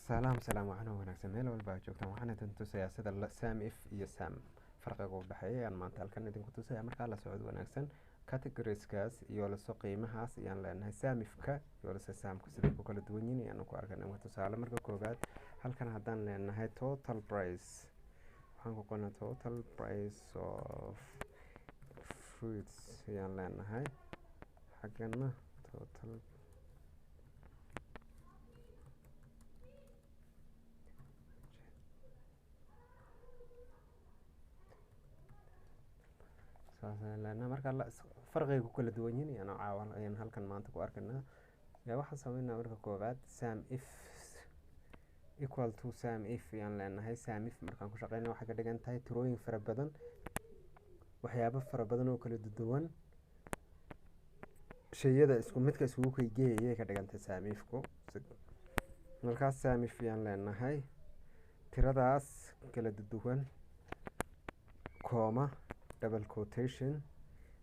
Salaam salaam, waxaana wanaagsan meel walba aad joogtaan. Waxaan idin tusayaa sida SUM IF iyo SUM farqiga u dhexeeya ayaan maanta halkan idinku tusaya. Markaa la socod wanaagsan. Categorieskaas iyo laso qiimahaas ayaan leenahay SUM IF-ka iyo lase SUM-ka siday ku kala duwan yihiin ayaanu ku arkaynaa. Waa tusaale marka koowaad, halkan haddaan leenahay total price, waxaan ku qornaa total price of fruits ayaan leenahay, xaggana total saasayaan leenahay. Marka farqiga ku kala duwan yihiin ayaan caawa ayaan halkan maanta ku arkaynaa. Yaa waxaan sameynaa marka koowaad SUM IF, equal to SUM IF ayaan leenahay. SUM IF markaan ku shaqeynaya waxay ka dhigan tahay tirooyin fara badan, waxyaabo fara badan oo kala duwan, shayada isku midka isugu kaygeeyay ka dhigan tahay SUM IF-ku. Markaas SUM IF ayaan leenahay, tiradaas kala duwan comma double quotation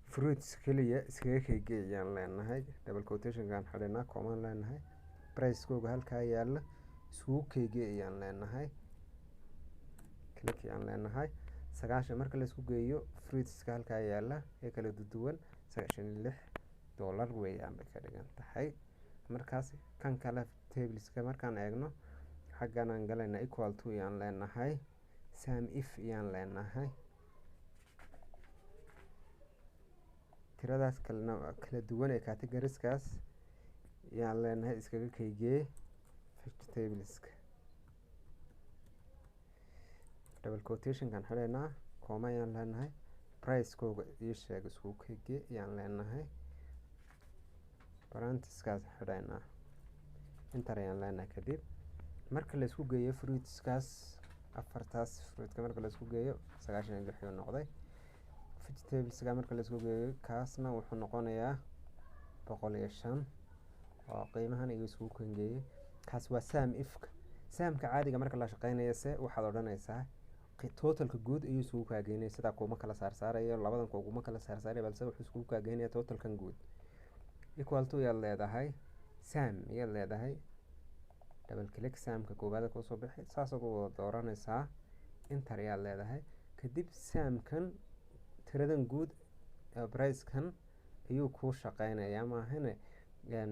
fruits keliya iskaga kaygeey ayaan leenahay. Double quotationkaan xidhinaa, commaan leenahay, pricekooga halkaa yaala isugu kaygeey ayaan leenahay, click ayaan leenahay. 90 marka la isku geeyo fruitska halkaa yaala ee kala duwan, $96 weeyaan bay ka dhigan tahay. Markaas kan kale tableska markaan eegno, xaggan aan galayna, equal to ayaan leenahay, SUM IF ayaan leenahay, tiradaas kalena kala duwan ee categorieskaas ayaan leenahay iskaga kaygee vegetables-ka. Double quotationkaan xidhaynaa, comma ayaan leenahay, pricekooga ii sheeg iskugu kaygee ayaan leenahay, parentheseskaas xidhaynaa, enter ayaan leenahay. Kadib marka la isku geeyo fruitskaas, afartaas fruitka marka la isku geeyo 96 uu noqday. Vegetablesga marka la isku geeyo kaasna wuxuu noqonayaa 105 oo qiimahan igu isugu kangeeyey. Kaas waa SUM IF-ka. SUM-ka caadiga marka la shaqeynayo se waxaad odhanaysaa totalka guud ayuu isugu kaageynaya, sidaa kuma kala saarsaarayo, labadan kuguma kala saarsaarayo, balse wuxuu isugu kaageynaya totalkan guud. Equal to yaad leedahay, SUM yaad leedahay, double click, SUM-ka koowaad kusoo bixi, saas ugu wada dooranaysaa, enter yaad leedahay. Kadib SUM-kan tiradan guud price-kan ayuu kuu shaqeynayaa, maahane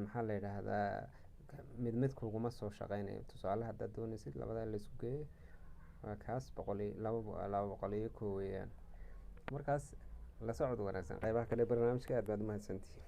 maxaa la yidhaahdaa mid mid kuguma soo shaqeynayo. Tusaale haddaad doonaysid labada la isku geeyo waa kaas boqol iyo laba, 201 weeyaan. Markaas la socod wanaagsan qeybaha kale barnaamijka. Aad baad umahadsantihiin.